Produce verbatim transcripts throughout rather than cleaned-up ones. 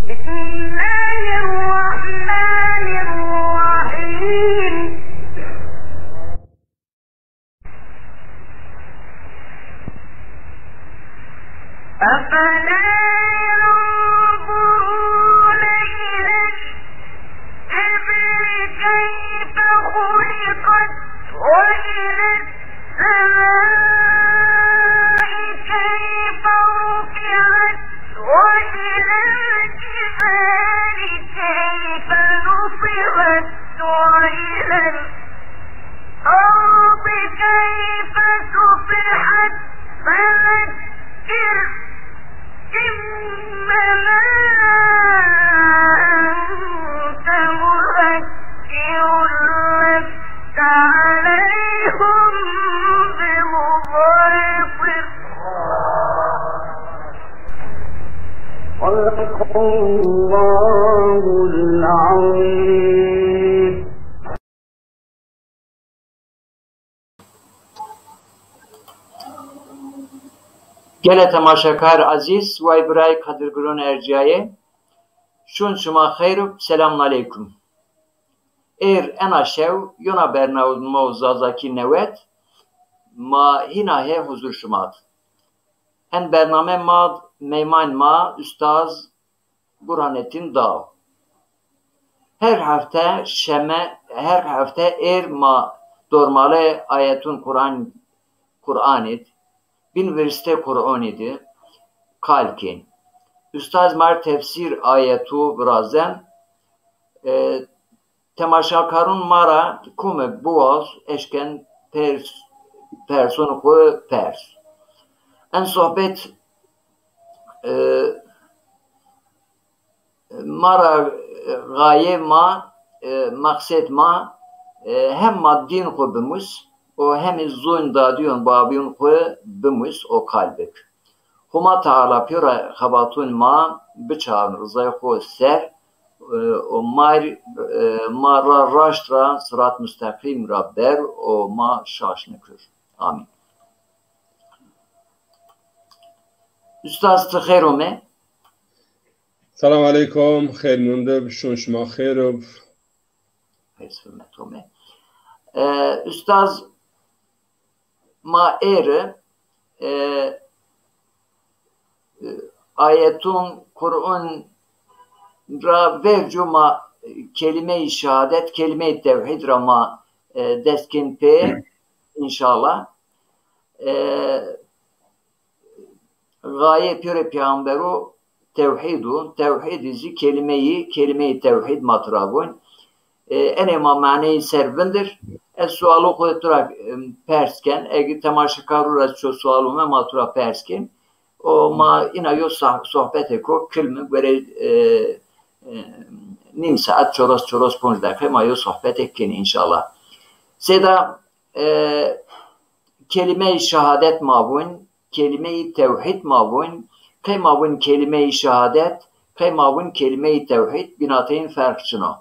بسم الله الرحمن الرحيم. أفلا ينظرون إلى الإبل كيف خلقت وإلى السماء كيف رفعت وإلى الجبال كيف نصبت وإلى الأرض كيف سطحت فذكر إنما أنت مذكر لست عليهم بمسيطر. صدق الله العظيم. Gelê temaşekar ezîz, way biray qedirgiron ercîyayê. Şûn şima xeyr û selamun aleykum. Êr ena şew yona bername Zazakî newet ma hîna hê huzur şima d. En bername ma d meyman ma Ustaz Burhanettin Dağ. Her hefte şeme, her hefte êr ma dormale ayetun Kur'an, Kur'anî d, bin virste Kur'anî di qal kên. Ustaz mar tefsir ayetu virazen, e, temaşakarun ma ra kome biwaz eşken pers, person xwu pers. En sohbet, e, ma ra, e, gaye ma, e, maqsed ma, e, hem ma dîn xwu bimus û hem zon dadîyon babîyon xwu bimus û qal bik. Huma Teala pêro xebatûn ma biçarin rizay xwu ser, e, û ma, e, ma ra raşt ra sirat musteqîm ra ber û ma şaş nikir. Amîn. Ustaz, ti xeyr ome. Selam aleykum, xeyr mundib, şûn şima xeyr ib. Xeyr selamet ome. E, Ustaz, ma êri, e, e, ayetun Kur'an ra vercu ma kelime-i şehadet, kelime-i tewhid ra ma, e, dest kên pê, înşallah. E, Gaye pêro peyambero tewhîd o. Tewhîdî zî kelimeyî, kelimeyî tewhîd ma tu ra gon. E, enê ma maneyî ser vindir. Ez sualo xo tu ra, e, pers ken. Egi temaşekarû ra ço sual ome ma tu ra pers ken. O ma îna yo sah-, sohbetêko kilmi gore, e, e, nîm saet, çoros, çoros ponc deqe ma yo sohbetek ken înşallah. Seyda, e, kelîmeyê şehadet ma vûn, kelîmeyê tewhîd ma vûn, qey ma vûn kelîmeyê şehadet, qey ma vûn kelîmeyê tewhîd, bînateyin ferq çin o?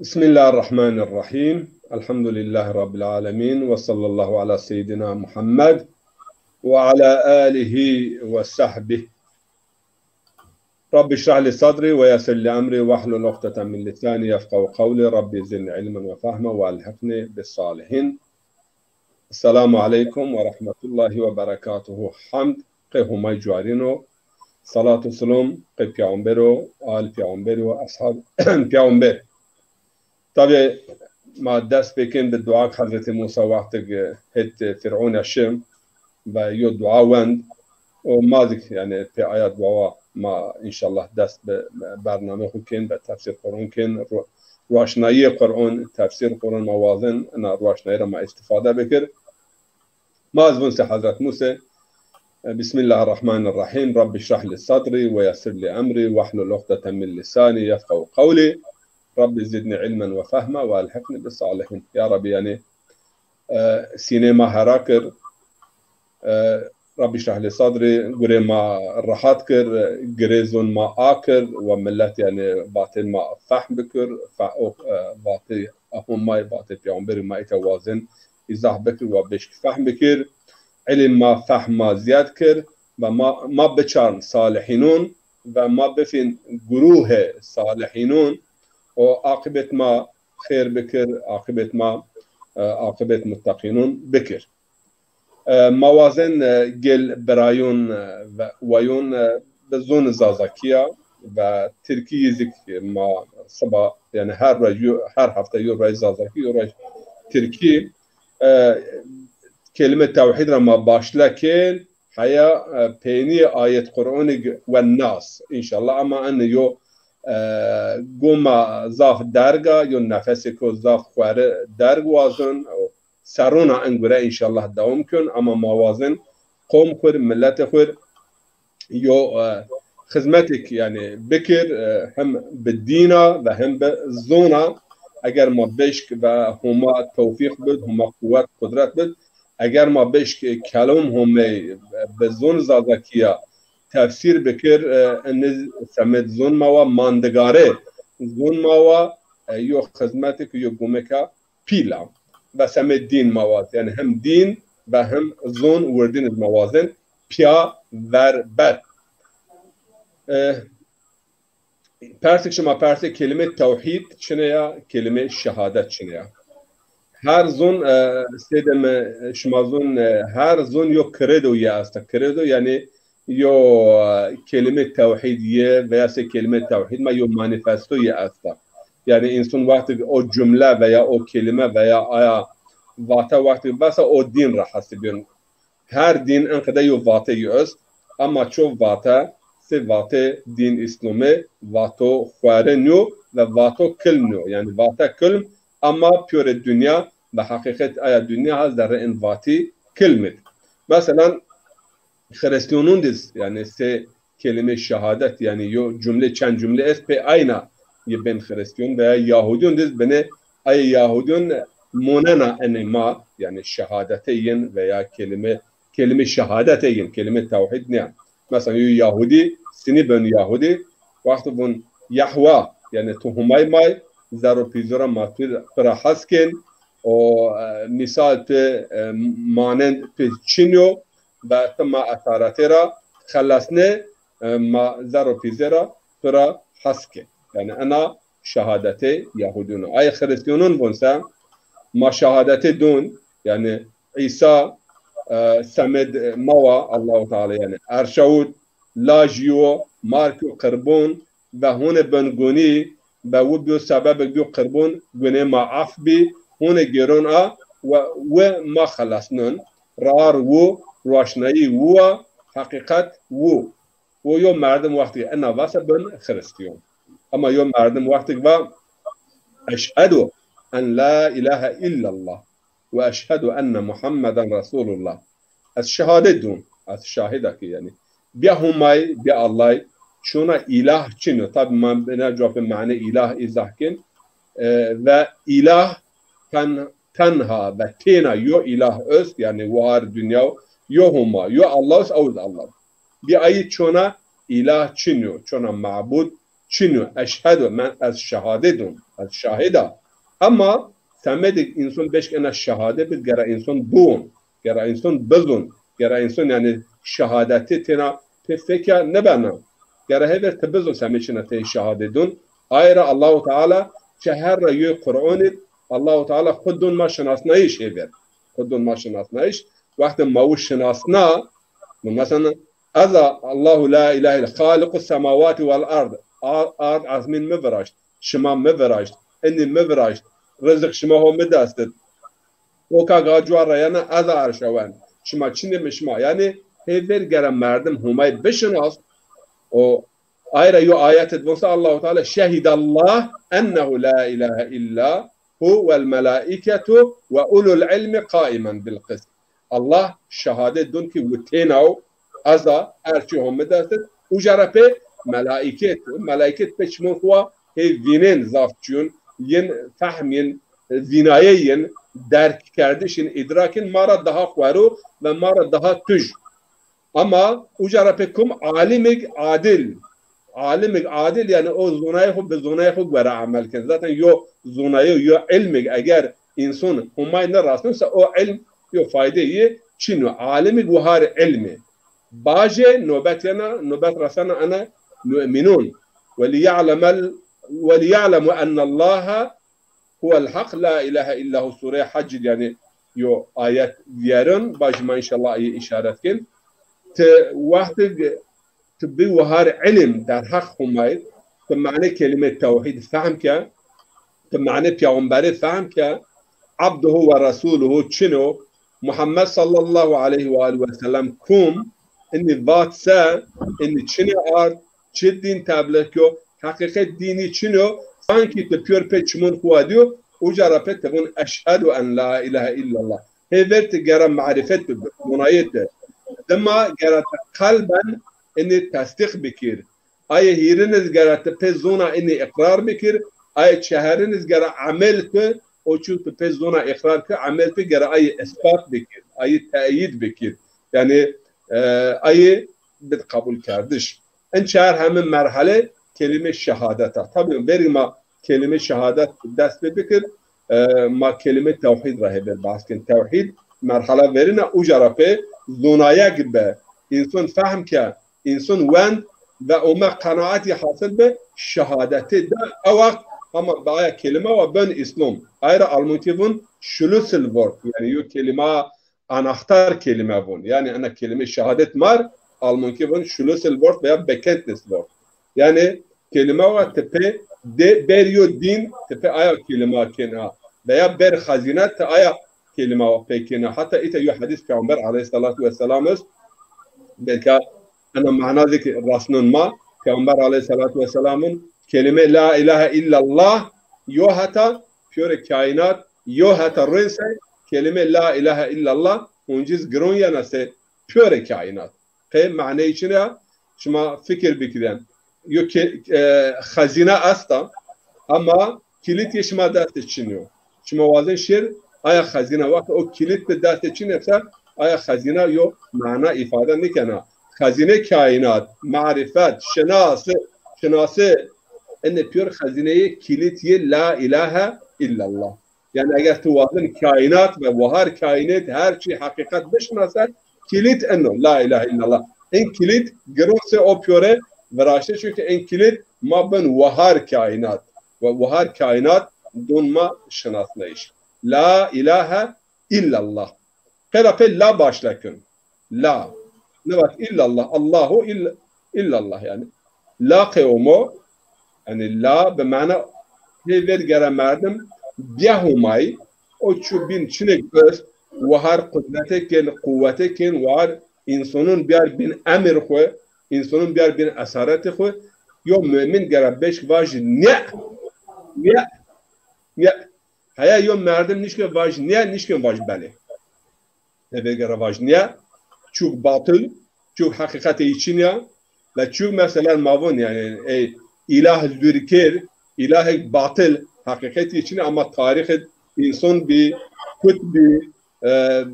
بسم الله الرحمن الرحيم. الحمد لله رب العالمين. وصلى الله على سيدنا محمد وعلى آله وصحبه. رب اشرح لي صدري ويسر لي أمري واحلل عقدة من لساني يفقهوا قولي. رب زدني علما وفهما وألحقني بالصالحين. السلام عليكم ورحمة الله وبركاته. Hamd qey Homay cuarîn o. Salat û silom qey peyamber o, al peyamber o, eshab peyamber. Tabî ma dest pê kên bi duak Hezretî Musa wextig hêt Firûne şi ve yo dua wend û ma zî yanî pê aya dua ma înşallah dest bi bername xwu kên, bi tefsîr Qur'an kên, ro-, roşnayîyê Qur'an, tefsîr Qur'an ma wazin, ina roşnayî ra ma îstîfade bikir. Ma ez vûn se Hezret Muse, Bismillahirrahmanirrahim. Rabbi şrah li sadri ve yessir li emri vehlul uqdeten min lisani yefqehu qewli. Rabbi zidni ilmen ve fehma ve elhiqni bis salihin. Ya Rabbi, yanî, e, sînê ma hera kir. E, Rabbi şrah li sadri, gurê ma rehat kir, girê zon ma a kir ve millet, yanî, vatê ma fehm bikir, fe-, o, e, vatê Homay, vatê peyamberî ma îta wazin îzah bikir ve bêşk fehm bikir. Îlim ma, fehm ma zîyad kir ve ma, ma biçarn salihînon, ve ma bifîn guruhê salihînûn û aqibet ma xêr bikir, aqibet ma, e, aqibet muttaqînûn bikir. E, ma wazen, e, gel birayûn, e, ve wayûn, e, bi zûn Zazakî ya ve Tirkî yî zî ma siba, yanî her roj yo, her hefte yo roj Zazakî, yo roj Tirkî. E, kelîme tewhîd ra ma başle kên, heya, e, peynî ayet Qur'anî g-, wen nas, înşallah. Ama en yo, e, goma zaf derg a, yo nefesêko zaf xwerî derg wazon. Serrûna en gure înşallah dewam kon, ama ma wazen qom xwir, milletê xwir yo, e, xizmetik, yanî, bikir, e, hem bi dîna ve hem bi zona. Eger ma beşk ve Homa tewfîq bid, Homa quwet, qudret bid, eger ma beşk, e, kelom Homey, e, bi zon Zazakî ya tefsîr bikir, e, eniz semed zon ma wa mandigare, zon ma wa, e, yo xizmetik, yo gomeka pîl a. Ve semê dîn ma waz. Yanî hem dîn ve hem zon wirdîn iz ma wazên pîya ver ber. E, persik şima persê kelîme tewhîd çine ya, kelîme şehadet çine ya? Her zon, e, sêde mi şima zon, e, her zon yo credo ye esta. Credo yanî yo, e, kelîme tewhîd ye veya sê kelîme tewhîd ma yo manîfesto ye esta. Yanî însan wextê o cumle veya o kelîme veya aya vate wextê besa o dîn ra hesibîyon. Her dîn enqede yo vate yo est. Ama ço vate, sê vate dîn Îslamê vato xwere nîyo ve vato kilm nîyo. Yanî vate kilm ama pîyorê dinya ve heqîqet aya dinya ha zerre in vatî kilmid. Meselan, Xirîstîyonûn diz, yanî sê kelîme şehadet, yanî yo cumle, çend cumle est pê ayna yê bên Xirîstîyon veya Yahudîyon diz binê ayê Yahudîyon monena enê ma, yanî şehadete yin veya kelîme, kelîme şehadete yin, kelîme tewhîd nîya. Mesela yo Yahudî, sinî ben Yahudî, wexto vun Yahwa, yanî tu Humay may, zerro pîzora ma tu, tu ra hes kên, o, e, mîsal tu, e, manend tu çin yo, ve ti ma esaretê ra xelesnê, e, ma zerro pîzê ra tu ra hes kên. Yanî ena şehadetê Yahudîyon o. Ayê Xirîstîyonûn vun se, ma şehadetê dûn, yanî Îsa, e, semed ma wa, Allahu Teala yanî erşawûd, laj yo, mark yo qirbûn, ve hûnê bin gunî, ve wi bîyo sebebik bîyo qirbûn, gunê ma af bî, hûnê gêron a, ve wi ma xelesnûn. Rar wu, roşnayî wu a, heqîqet wu. Wo yo merdim wextî ena vasa bin Xirîstîyon. Ama yo merdim wextî va, "Eşhedu en la îlahe îllallah ve eşhedu enne Muhammeden Resulullah." Ez şehadet dûn, ez şahid a ki yanî. Bîya Humay, bîya Allay, çona îlah çin o. Tabî ma bina cewabê mane îlah îzah kin. E, ve îlah ten-, tenha ve têna yo îlah est, yanî wahar dinya yo Homa, yo Allah est, ew iz Allah. Bî ayî çona îlah çin yo, çona mabud çin yo. Eşhedu, men ez şehadet dûn, ez şahid a. Ema semedê însan beşk ena şehade bid, gera însan biwon, gera însan bizon, gera însan yanî şehadetê têna pê fekya nibena. Gera hêver ti bizon semê çina tey şehade dûn. Ayra Allahu Teala çi her ra yo Qur'anî, Allahu Teala xwu dûn ma şinasnayîş hêver. Xwu dûn ma şinasnayîş. Wextê ma wi şinasna, mesela, ez a Allahu la îlahe îlla, xaliqu semawati vel ard. A-, ard ezmîn mi viraşt, şima mi viraşt, inî mi viraşt, rizik şima ho mi dest id. O ka ga cuwa reyena ez a erşawen. Şima çinê mi şima. Yanî hêver gera merdim Humay bişinas. O ayra yo ayet id vonsa Allahu Teala, "Şehidallah ennehu la îlahe îlla hu vel melaîketu ve ulul îlmi qaimen bil qist." Allah şehadet dûn ki wi têna o, ez a, her çî ho mi dest id. Uca ra pê melaîket, melaîket pê çimon xwu wa hê vînên zaf çîyon, yin fehm yin, vînayê yin, derkkerdiş yin, îdrak yin ma ra daha xwero ve ma ra daha tuj. Ama uca ra pê kum alimig adil. Alimig adil, yanî o zonayê xwu bi zonayê xwu gore emel ken. Zaten yo zonayê, yo ilmig eger însan Humay nirasnose o ilm yo faydeyê çin o. Alimig wahar ilmê. Bajê nobet yena, nobet resena ena mu'minun. Ve liya'lemel, ve liya'lemu ennallaha huvel hak la ilahe illahu. Sure Hac, yanî yo ayet vîyerin, bajî ma înşallah ayê îşaret kên. Ti wextig ti bi wahar ilim derheq Humay, ti mane kelîme tewhîd fehm ke, ti mane peyxamberî fehm ke, abduhu ve resuluhu çin o, Muhammed sallallahu aleyhi ve alihi ve sellem kum, inî vat se, inî çinê ard, çi dîn teblîx kyo, heqîqet dînî çin o, sankî ti pîyor pê çimon xwu wa dîyo, uca ra pê ti vun eşhedu en la ilahe illallah. Hê ver ti gera marîfet bibir, zonayê ti. Dima gera ti qelben inî tesdîq bikir. Ayê hîrin iz gera ti pê zona inî îqrar bikir, ayê çeherin iz gera emel ki, o çû ti pê zona îqrar ki, emel ki gera ayê îspat bikir, ayê teyîd bikir. Yanî, e, ayê bid qebul kerdiş. In çar heme merhale kelîme şehadet a. Tabî verî ma kelîme şehadet dest pê bikir, e, ma kelîme tewhîd ra hêver behs kin. Tewhîd merhala verîn a, uca ra pê zonayek be, înson fehm ke, înson wend ve ome qenaetî hasil bi, şehadetê de, ew wext hema bi aya kelîme wa ben Îslam. Ay ra Almankî vun Schlüsselwort, yanî yo kelîma anahtar kelîme vun. Yanî ena kelîme şehadet mar, Almankî vun Schlüsselwort veya Bekenntniswort. Yanî kelîme wa ti pê de, ber yo dîn, ti pê aya kelîme kên a. Veya ber xezîne ti aya kelîme wa pê kên a. Heta îta yo hedîs Peyxamber aleyhissalatu vesselam est, belka ena mana zî ki rasnon ma, Peyxamber aleyhissalatu vesselamın kelîme la ilahe illallah yo heta pîyorê kaînat, yo heta rind se kelîme la ilahe illallah huncîz giron yena se pîyorê kaînat. Qey maneyê çin a, şima fikir bikirên. Yo ke, e, xezîne esta, ama kîlît yê şima destê çin yo. Şima wazên şêr, aya xezîne, wextê o kîlît bi destê çin esta, aya xezîne yo mana îfade nikena. Xezîne kaînat, marîfet, şinasi, şinasi, ene pîyor xezîneyê kîlît yê la ilahe illallah. Yanî eger tu wazin kaînat ve wahar kaînat her çî heqîqet bişinase, kîlît eno, la ilahe illallah. In kîlît giron se o pîyore viraşte, çunke in kîlît ma bin wahar kaînat. Ve wahar kaînat don ma şinasnayîş. La ilahe illallah. Pêra pê la başle kin. La. Nivat illallah, Allahu ill-, illallah yanî. La qey omo, yanî la bi mana hê ver gere merdim bîya Humay, o çû bîn çinek est, wahar qudretê kên, quwetê kên, wahar însonun bîyar bîn emir xwu, însonun bîyar bîn esaretê xwu, yo mumin gere beşk vaj nîye, nîye, nîye. Heya yo merdim nişke vaj nîye, nişke vaj belê. Tevê gere vaj nîya, çûk batil, çûk heqîqetê yî çin ya. Ve çûk mesela ma vûn yanî, ey, îlah zûrker, îlahek batil, heqîqetê yî çin ya, ama tarîxê înson bî, kut bî, e, e,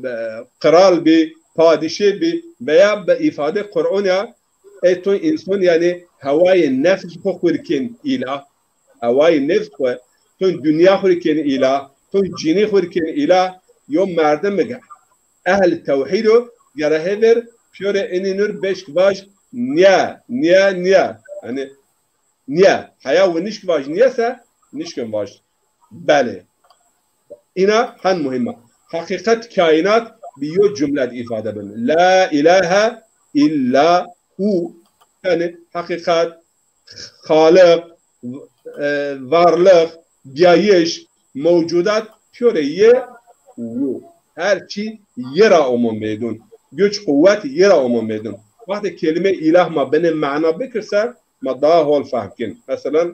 qral bî, padîşê bî veya bi îfade Qur'on ya, ey ton înson yanî hewayê nefs xwu xwir kên îlah. Hewayê nefs xwu, ton dinya xwu rê kenî îlah, ton cinî xwu rê kenî îlah, yo merdimig ehl tewhîd o, gere hêver pîyorê inî nur beşk vaj nîye, nîye, nîye. Yanî nîye. Heya wi nişk vaj nîye se, nişkin vaj belê. Îna hen muhîm a. Heqîqet kaînat bi yo cumle de îfade bin. La îlahe îlla hu. Yanî heqîqet, Xaliq, e, varlix, bîyayîş, mewcudat pîyorê yê wu. Her çî yê ra omo meydun. Güç, quwet yê ra omo meydun. Wextê kelîme îlah ma binê mana bikir ser, ma daha hol fehm kên. Mesela,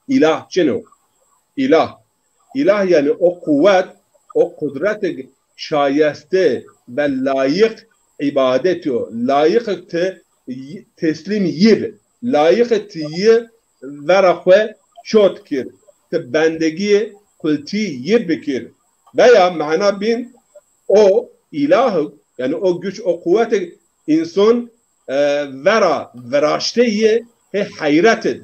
îlah çin o. Îlah. Îlah yanî o quwet, o qudretig şayeste ve layiq îbadet yo. Layiq ti y-, teslîm yî bi. Layiq ti yî vera xwu çot kir. Ti bendegîyê qultî yî bikir. Veya mana bîn o îlah, yanî o güç, o quwetig înson e, vera viraşteyî hê heyret id.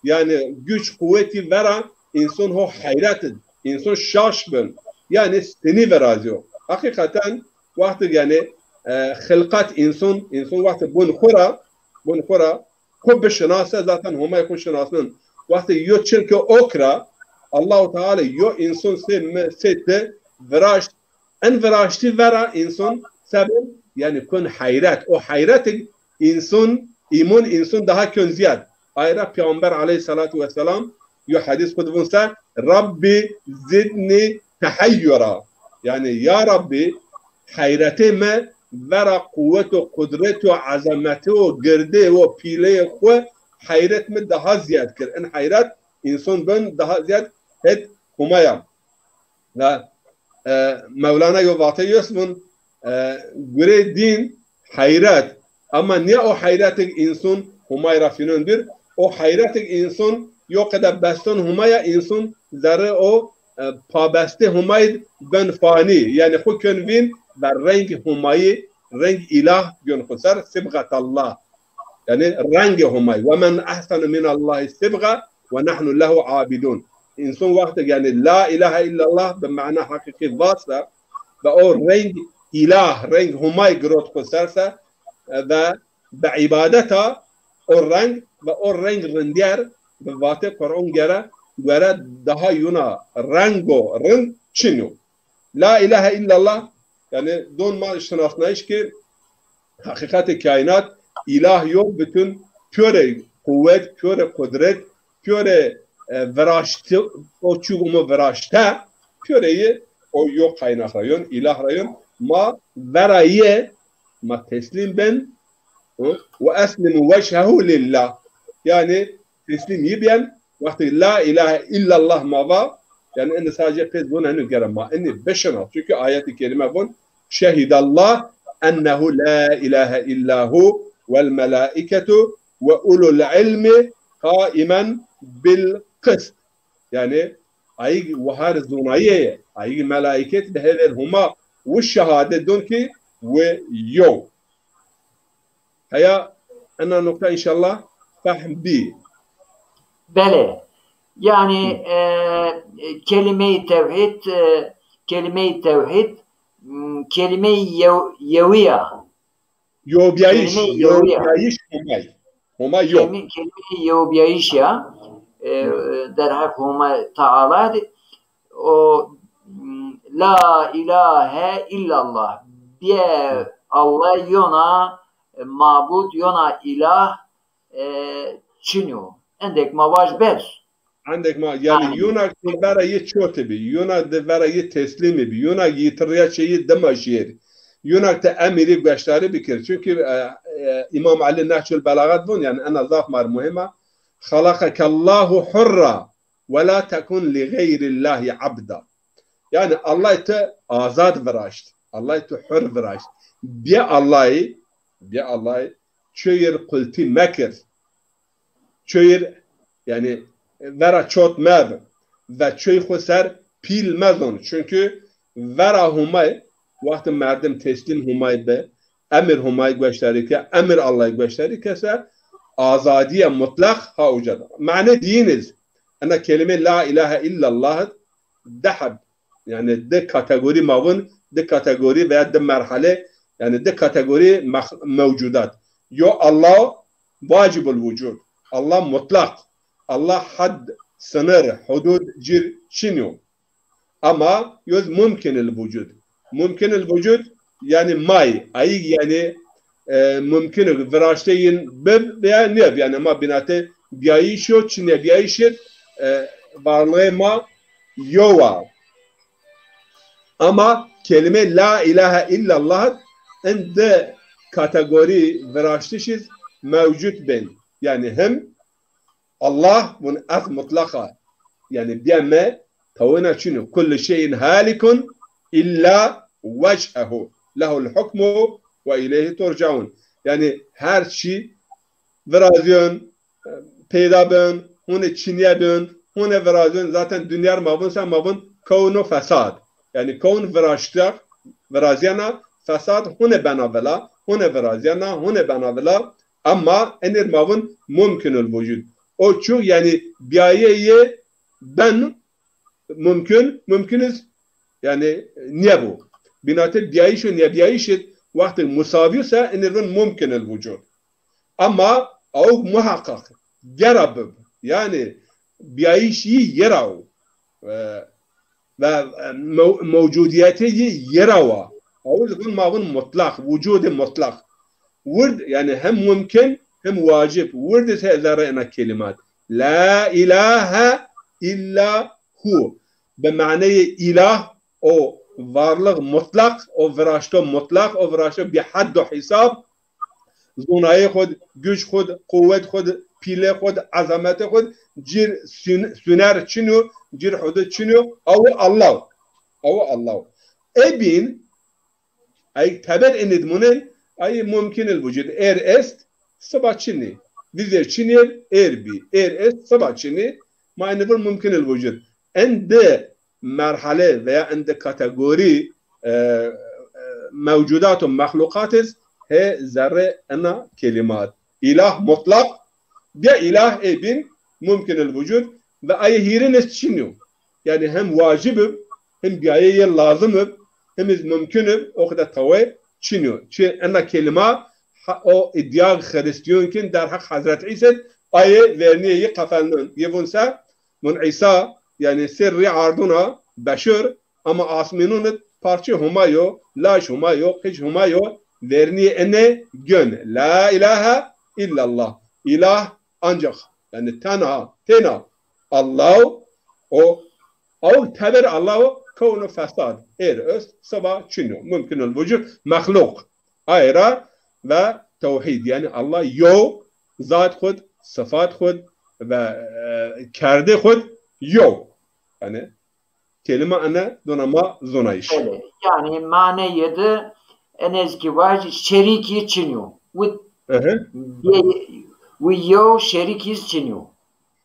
Yanî güç, quwetî vera înson ho heyret id. Înson şaş bin. Yanî sinî virazîyo. Heqîqeten wextig yanî, e, xilqet înson, înson wextig bun xwu ra, bun xwu ra, xwu bişinase, zaten Homay xwu şinasnin. Wextê yo çirke ok ra, Allahu Teala yo înson sê mi, sê ti viraşt. En viraştî vera înson sebin, yanî kun heyret. O heyretig înson, îmun înson daha kön ziyad. Ay ra Peyxamber aleyhissalatu vesselam yo hedîs xwu di vun se, Rabbi zidni teheyyura. Yanî ya Rabbi, heyretê mi vera quwet û qudret û ezemeti û girdê û pîleyê xwu heyret mi daha ziyad kir. In heyret înson bin daha ziyad het Homay a. Ve, e, Mewlana yo vate yos vun, e, gurê dîn heyret. Ama niya o heyretig înson Homay ra fînon dûr? O heyretig înson yo qede beston Homay a, înson zerrê o, e, pabestê Homay ben fanî. Yanî xwu kön vîn ve reng Homayî, reng îlah gön xwu ser, sibxetallah. Yanî rengê Homay. Ve men ehsenu minallahi sibxe ve nahnu lehu abidun. Înson wextig yanî la ilahe illallah bi mana heqîqî vasta ve o reng îlah, reng Homay girot xwu ser se, e, ve bi îbadeta o reng ve o reng rindîyer bi vatê Qur'on gere, gore daha yuna rengo rind çin o. La ilahe illallah, yanî don ma şinasnayîş ki heqîqetê kaînat, îlah yo, bütün pîyorê quwet, pîyorê qudret, pîyorê, e, viraşti, o çû umo viraşte, pîyorê yi o yo qaynax ra yon, îlah ra yon. Ma vera yi, ma teslîm ben, hu, ve eslimu vechehu lillah. Yanî teslîm yi bîyen, wextê la ilahe illallah ma va, yanî indi sadece pê zon eno gere ma indi bişinas. Çunkî ayetî kerîme vun, şehidallah ennehu la ilahe illa hu vel melaiketu ve ulul ilmi qaimen bil qist. Yanî ayîg wahar zonayîye, ayîg melaîket de hêver Homa wi şehadet don ki wi yo. Heya ena nokta înşallah fehm bî. Belê. Yanî, e, e, kelîmeyî tewhîd, e, kelîmeyî tewhîd, m, kelîmeyî yew-, yewî ya. Yobîyayîş, kelîmeyî yewî ya. Yobîyayîş Homay. Homa yo. Kelîme-, kelîmeyî yewbîyayîş ya. E, e, derheq Homa Teala de o, m, la ilahe illallah. Bîye Allah yona, e, mabud, yona îlah, e, çin o. Endek ma vaj bes. Endek ma, yanî, yanî, yonak di vera yi çotî bî, yonak di vera yi teslîmî bî, yonak yitirîya çê yi dima jêr, yonak di emîrî gueşdarî bikir. Çunkî, e, e, Îmam Elî Nehcul Belaxet vun, yanî, ena zaf mar muhîm a. Xelaqekallahu hurra ve la tekun li xeyrîllahi abda. Yanî, Allah ti azad viraşt, Allah ti hur viraşt. Bîye Allahî, bîye Allahî, çoyir qultî mekir. Çoyir, yanî, vera çot meb ve çoy xwu ser pîl mezon. Çunkî vera Humay, wextî merdim teslîm Humay bi, emir Humay gueşdarî ke, emir Allahî gueşdarî ke se, azadîye mutleq ha uca da. Mane dîyin iz. Ena kelîme la ilahe illallah di heb, yanî di kategorî ma vun, di kategorî veya di merhale, yanî di kategorî mex-, mewcudat. Yo Allah vacibul vucud. Allah mutlaq. Allah had, sınır, hudud, cir çin yo. Ama yoz mumkinil vucud. Mumkinil vucud, yanî may, ayîg, yanî, e, mumkin o viraşte yin bib veya nêb. Yanî ma bînate bîyayîş o, çinebîyayîş id, e, varlığê ma yo wa. Ama kelîme la ilahe illallah in di kategorî viraştiş iz mewcud bên. Yanî him Allah vun ez mutlaq a. Yanî bîye me tawêna çin o. Kullu şeyin halikun illa wech'ehu. Lehul hukmu ve ileyhi turcaun. Yanî her çî virazyon, peyda bin, hune çinye bin, hune virazyon. Zaten dinya ma vun se ma vun kewno fesad. Yanî kewn viraştîya, virazîyena, fesad hune bena vila, hune virazîyena, hune bena vila. Ama enir ma vun mumkinul vucud. O çu, yanî bîyayê yi ben mumkin, mumkin iz, yanî nêbu. Bînate bîyayîş û nêbîyayîş id wextê musavî se enir vun mumkinul vucud. Ama Awk muheqeq gera bib. Yanî biyayîş yî yera o. E, ve, e, mew-, mewcudiyetê yî yera wa. Awk vun ma vun mutlaq, wucudê mutlaq. Wird, yanî hem mumkin hem wacib. Wird ise zerre ena kelimat. La ilahe illa hu. Bi maneyê ilah, o varlıq mutlaq, o viraşto mutlaq, o viraşto bi hadd û hisab, zonayê xud, güç xud, quwet xud, pîle xud, ezametê xud, cir sün-, süner çin o, cir hudud çin o, awu Allah. Awu Allah. Ebin, ay teber enid munen, ay mumkin el vücud. Er est, sıba çini. Vizer çinir, er bi. Er est, sıba çini. Ma enivir mumkin el vücud. En di merhale veya en di kategori, e, e, mewcudat û mexluqat iz he zerre ena kelimat. İlah mutlak, ya ilah ebin mumkin el vücud ve ayê hîrin iz çin yo. Yanî hem wacib ib, hem biyayê yê lazim ib, hem iz mumkin ib, o qede tawe çin yo. Çi ena kelima ha, o iddia Xristiyon kin derheq Hezret İsa ayê verniyê yê qefelnon. Yê vun se, vun İsa, yanî serrî arduna beşir, ama asmînun id parçê Huma yo, laş Huma yo, qic Huma yo, verniyê ene gön. La ilahe illallah. İlah ancak, yanî tenha, tena Allah o, o teber Allah o, kewno fesad, er est, sıba çin o. Mumkin el vücud, mexluq. Ayra ve tewhid, yanî Allah yo, zat xud, sıfat xud ve, e, kerdê xud yo. Yanî kelîma ene dona ma zonayîş. Evet. Yanî maneyê de enê zî ki vajî şerîkî çin yo. Wi, Ehe. Bê-, wi yo şerîkî zî çin yo.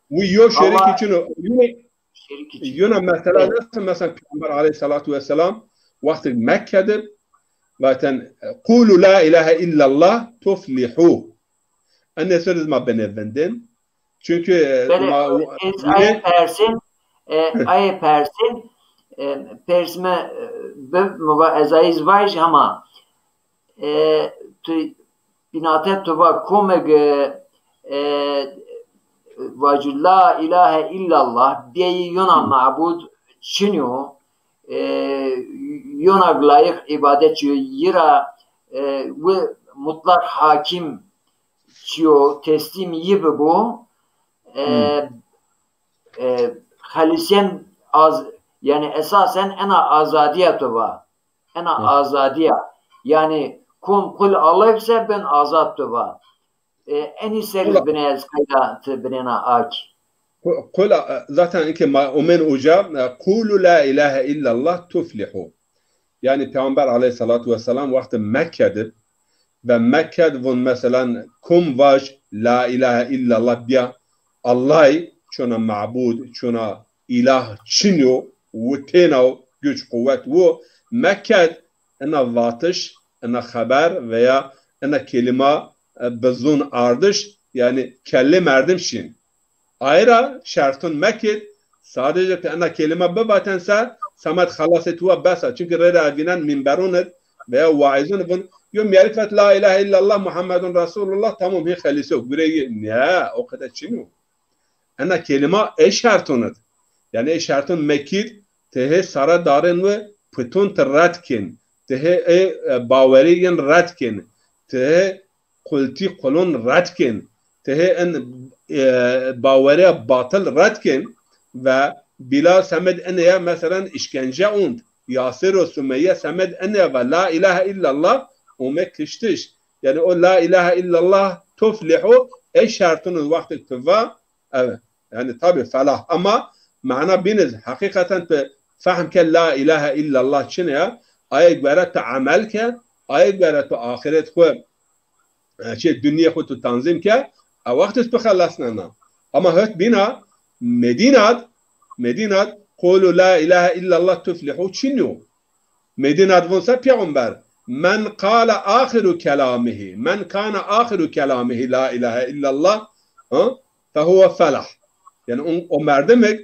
Wi yo şerîkî Allah çin yo. Yine, şerîkî çin yo. Yine mesela Evet. Nasıl mesela Peygamber aleyhissalatu vesselam wextê Mekke de vaten, "Kulu la ilahe illallah tuflihu." Enê ser iz ma benê vindên. Çünkü, e, Belê, ma, ez yine ayê persên, e, Hı. Ayê persên, e, pers mi, e, bi, mi va ez ayî zî vajî hema, e, tu bînate tu va komeg, e, e, vajî la ilahe illallah, biyeyî yona mabud çin yo, e, yona layiq îbadet çi yo, yi ra, e, wi mutlak hakim çiyo, teslîm yi bibo, e, Hı. E, xelisyen az, yanî esasen ena azadîya tu va. Ena Hı. Azadîya. Yanî kom qul Allah se ben azad tu va. E, enî ser Qul- binê ez qayda ti binêna ak. Qu-, qul, e, zaten inke ma omen uca, e, "Kulu la ilahe illallah tuflihu." Yanî Peygamber aleyhissalatu vesselam wextê Mekke de ve Mekke de vun meselan kom vaj la ilahe illallah biya Allahî çona mabud, çona îlah çin yo, wi têna o, güç, quwet wo. Mekke de ena vatiş, ena xeber veya ena kelîma, e, bi zun ardiş, yanî kellê merdim şîn. Aye ra şertun mekid, sadece ti ena kelîma bivaten se, semed xelasê tu wa bes a. Çunke rê ra vînen mînberun id veya waîzun id vun, yo mîyerî vet la ilahe illallah Muhammedun Resulullah, tamam, hîn xelisê o, gureyê. Ne, o qede çin o. Ena kelîma ê şertun id. Yanî ê şertun mekid, ti hê sare darên wi putun ti red kên, ti hê ê, e, bawerî yin red kên, ti hê qultî qulun red kên. Ti hê in, e, bawerîya batil red kên ve Bilal semed ine ya, meselen, îşkence und. Yasir û Sumeyye semed ine ve la ilahe illallah ome kiştiş. Yanî o la ilahe illallah tuflihu ê şertun id wextê tu va, evet. Yanî tabî felah. Ama mana bîn iz heqîqeten tu fehm ke la ilahe illallah çin ya, aye gore tu emel ke, aye gore tu axiret xwu, e, çi, dinyê xwu tu tanzîm ke, e, wext iz tu xelesnena. Ama hot bîna Medînat, Medînat, "Qulu la ilahe illallah tuflihu" çin yo. Medînat vun se peyxamber, "Men qale axiru kelamihi, men kana axiru kelamihi la ilahe illallah, ha, fehuve felah." Yanî o, o merdimik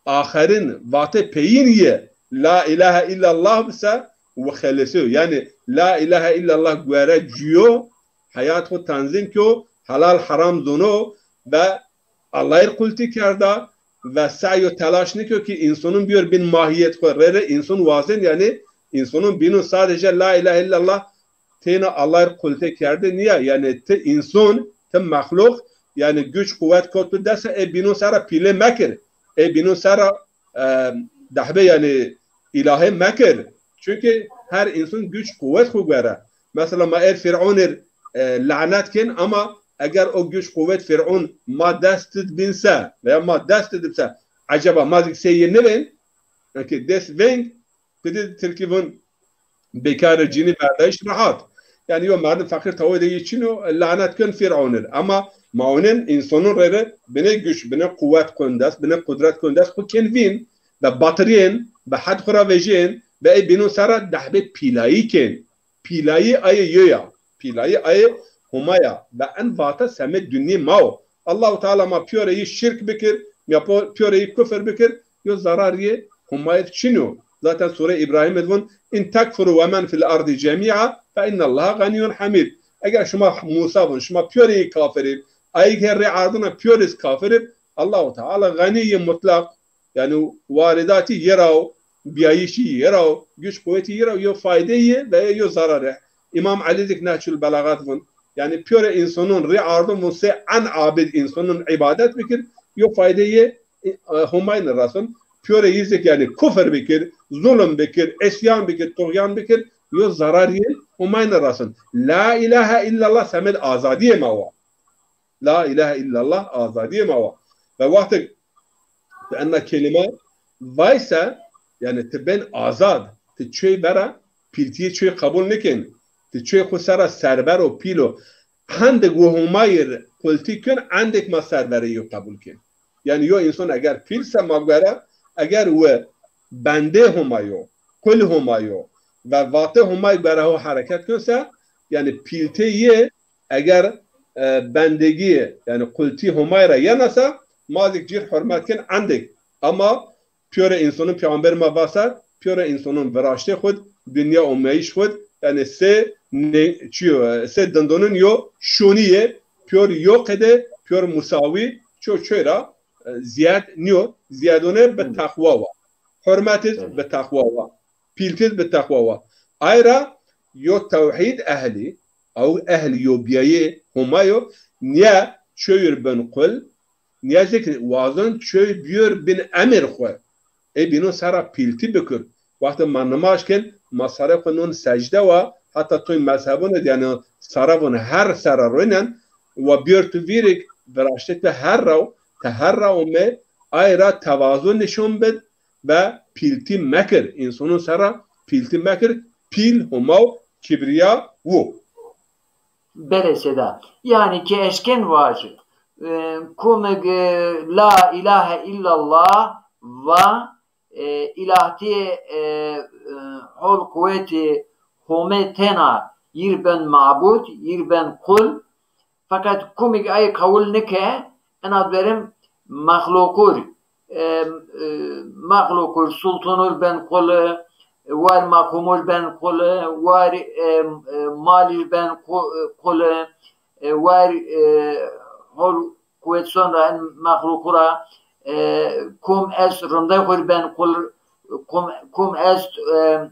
axerin vatê peyîn yê la ilahe illallah bise, wi xelesîyo. Yanî la ilahe illallah gore cuyo, heyat xwu tanzîm kyo, helal heram zono ve Allahî qultî kerda ve sey û telaş niko ki însonun biyor bin mahiyet xo. Rê rê înson wazên, yanî însonon bînon sadece la îlahe îllallah têna Allahî qultî kerde nîya. Yanî ti înson, ti mexluq, yanî güç quwet kot tu dest, ê bînon sera pîlê mekir. Ê bînon sera, e, dehbê, yanî îlahê mekir. Çunkî her înson güç quwet xo guere. Mesela ma êr Fîr'ûnir, e, lanet kên, ama eger o güç quwet Fîr'ûn ma dest id bîn se veya ma dest id bîn se, eceba ma zik sey yê nêvên? Eke dest veng, pidî tirkî vun bêkarê cinî verdayiş rehat. Yanî yo merdim feqîr tawê de yê çin o, lanet kên Fîr'ûnir. Ama ma onên însonon rê rê binê güç, binê quwet kon dest, binê qudret kon dest, xo kên vîn ve batiriyên, ve hed xo ra vejên, ve ê bînon sera dehbê pîlayî kên. Pîlayî ayê yo ya. Pîlayî ayê Homa ya. Ve en vate semê dinyê ma o. Allahu Teala ma pîyorê yî şirk bikir, ya po-, pîyorê yî kufir bikir, yo zararî yê Homayî çin o. Zaten Sûre Îbrahîm id vun, "In tekfuru ve men fil ardi cemî'a fe innallaha ganiyyun hamîd." Eger şima Musa vun, şima pîyorê yî kafir ib, ayî ke rê ardina pîyorê zî kafir ib, Allahu Teala ganî yê mutlaq, yanî waridatî yê ra o, bîyayîşî yê ra o, güç quwetî yê ra o, yo fayde yê veya yo zarar e. Îmam Elî dik Nehcul Belagat vun. Yanî pîyorê însonon rê ardin vun se en abid însonon îbadet bikir, yo fayde yê, e, Homayî nêrasin. Pîyorê yî zik yanî kufir bikir, zulm bikir, îsyan bikir, tuxyan bikir, yo zarar yê Homayî nêrasin. La îlahe îllallah semed azadîyê ma wa. La îlahe îllallah azadîyê ma wa. Ve wextek ti ena kelîme vayse, yanî ti bên azad, ti çöy vera pîltîyê çöy qebul nikên, ti çöy xo sera server o, pîl o. Hendik wi Homayî qultî kên, hendik ma serverê yo qebul kên. Yanî yo înson eger pîl se ma guere, eger wi bendê Homayî yo, qul Homayî yo ve vatê Homayî guere ho hereket kên se, yanî pîltê yê eger, e, bendegî, yanî qultî Homayî ra yena se, ma zik cîr hurmet kên endek. Ama pîyorê însonon peyxamber ma va se, pîyorê însonon viraştê xud, dinya omeyîş xud, yanî se ne-, çi yo, se dindonin yo şonî yê, pîyor yo qede, pîyor musawî, ço ço ra, e, zîyad nîyo, zîyadone bi teqwa wa. Hurmet iz bi teqwa wa. Pîltiz bi teqwa wa. Ay ra yo tewhîd ehlî, ew ehl yo bîyayê Homa yo, nîye çöy ir bin qul, nîye zik wazon çöy bîyor bin emir xwu. Ê bînon sera pîltî bikir. Wextê ma nimaj kên, ma serê xwu non secde wa, heta toy mezhebon id, yanî sere vun her sere roynen, wa bîyor tu vîrik, viraştê tu her ra, ti her ra ome, ay ra tevazu nîşon bid, ve pîltî mekir. Însonon sera pîltî mekir. Pîl Homa wo, kibrîya wo. Belê seyda. Yanî ke eşkên vajî, e, kumig, e, la îlahe îllallah va, e, îlahtî, e, e, hol quwetî Homê tena yîr ben mabûd, yîr ben qul, feqet kumig ay qewul nike, ena derim mexluqur, e, e, mexluqur, sultanur ben qul, war maqumur ben qul, war, e, e, malir ben qu-, qul, e, war, e, hol quwetson ra en mexluqu ra, e, kum est rindexur ben qul, kum, kum est, e,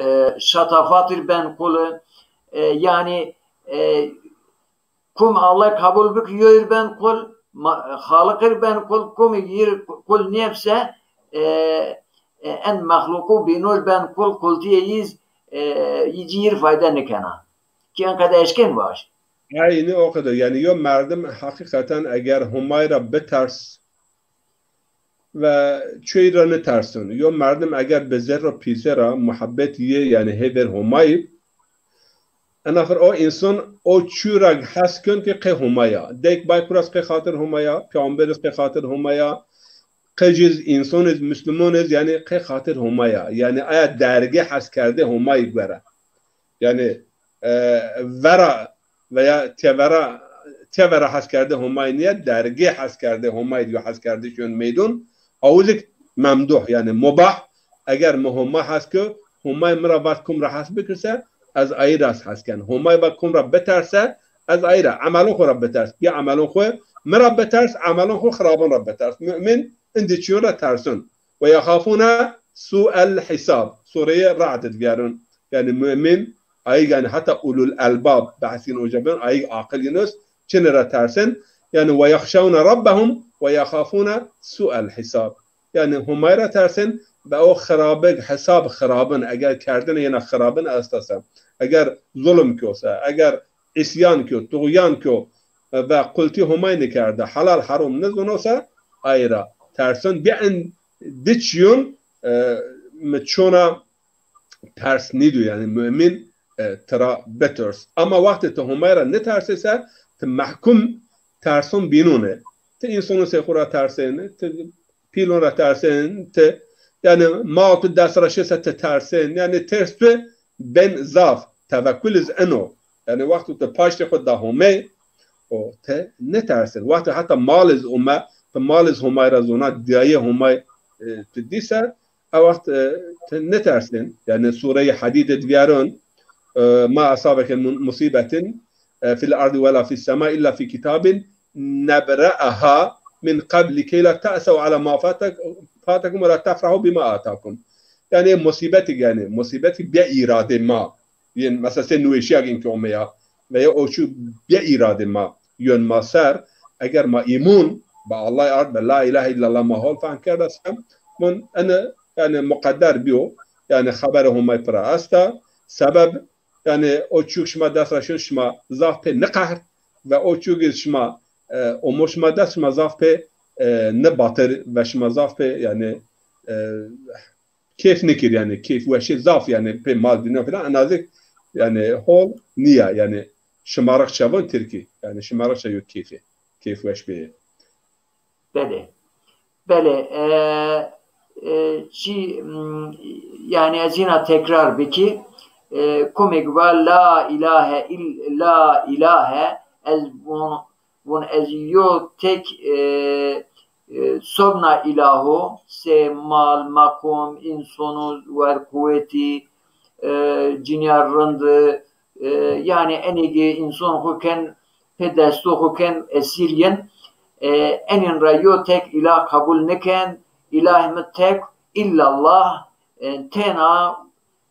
e, şatafatir ben qul, e, yanî, e, kum Allah qebul bik, yoyir ben qul, ma-, Xaliqir ben qul, kum yir qul nîyebse, e, e, en mexluqu bînur ben qul, qultîyê yîz, e, yî cî yir fayde nikena. Ki en qede eşkên vaj. Eynî o qede. Yanî yo merdim heqîqeten eger Homay ra biters, ve çuy ra nitersin. Yo merdim eger bi zerr û pîze ra muhebbet yê, yanî hêver Homayî, ena xir o însan o çuy ra hes ken ke qey Homay a. Dek bay kuras qey xatir Homay a, peyxamber iz qey xatir Homay a, qey cî iz însan iz, musluman iz, yanî qey xatir Homay a. Yanî aya dergê heskerdê Homayî guere. Yanî, e, vera veya têvera, têvera heskerdê Homayî nîye, dergê heskerdê Homayî diyo, heskerdê şiyon meydon, aw zik memduh, yanî mubah. Eger mi Homay hes ke, Homay mi ra vat kum ra hes bikirse, ez ayî ra hes ken. Homay vat kum ra biterse, Ez ay ra, emelon xo ra biters. Bî emelon xo, mi ra biters, emelon xo xirabon ra biters. Mu'min in di çîyon ra terson. Ve yexafûne su'el hisab. Sureyê Ra'd id vîyaron. Yanî mu'min, ayîg yanî heta ulul elbab behsîn oca ben, ayîg aqil yin est, çinî ra tersen. Yanî ve yexşewne rabbehum ve yexafûne su'el hisab. Yanî Homay ra tersen ve o xirabig, hesab xirabin, eger kerdene yena xirabin esta se, eger zulm kyo se, eger îsyan kyo, tuğyan kyo, e, ve qultî Homay nikerde, helal herom nizono se, ay ra tersen. Bî in di çîyon, e, mi çona ters nîdo, yanî mu'min, e, tira bitirs. Ama wextê ti Homay ra nitersê se, ti mehkum terson bînone. Ti însonon sey xo ra tersên, ti pîlon ra tersên, ti, yanî, mal tu dest ra şi se ti tersên. Yanî ters tu ben zaf, tevekkul iz eno. Yanî wexto tu paştê xo da Homey, o ti nitersên. Wexto heta mal iz ome, ti mal iz Homay ra zona, diyayê Homay, e, tu dî se, a wext, e, ti nitersên. Yanî Sureyê Hadîd id vîyaron, e, ma esabeke min musîbetin, e, fil ardi wela fis semai illa fi kitabin nebre'aha min qabli key la te'sew ala ma fatek-, fatekum wela tefrehu bima atakum. Yanî musîbetig, yanî musîbetig bî îradê ma. Yin, mesela sey nûweşîyag in ki omeya, veya o çî bî îradê ma yon ma ser, eger ma îmûn bi Allah ard, bi la ilahe illallah ma hol fehm kerda se, mun ene, yanî, muqedder bîyo, yanî xeberê Homay pira esta. Sebeb, yanî, o çîyog şima dest ra şin, şima zaf pê niqehrt ve o çîyog iz şima, e, omo şima dest, şima zaf pê, e, nibatir ve şima zaf pê, yanî, e, keyf nikir, yanî keyf weşî zaf, yanî pê mal dinya filan, en azî, yanî hol nîya, yanî şimarix çevon tirkî, yanî şimarix çe yo keyfî, keyf weş bê. Belê. Belê. E, e, çi, m, yanî ez yina tekrar bikî, e, komêk va la ilahe ill-, la ilahe, ez vun, vun ez yo tek, e, e, sobna îlaho, se mal, maqom, însono wer quwetî, e, cinîya rindi, e, yanî enê ki înson xo ken, pê desto xo ken esîr yin, e, enîn ra yo tek îlah qebul niken, îlahê mi tek, illallah, e, têna,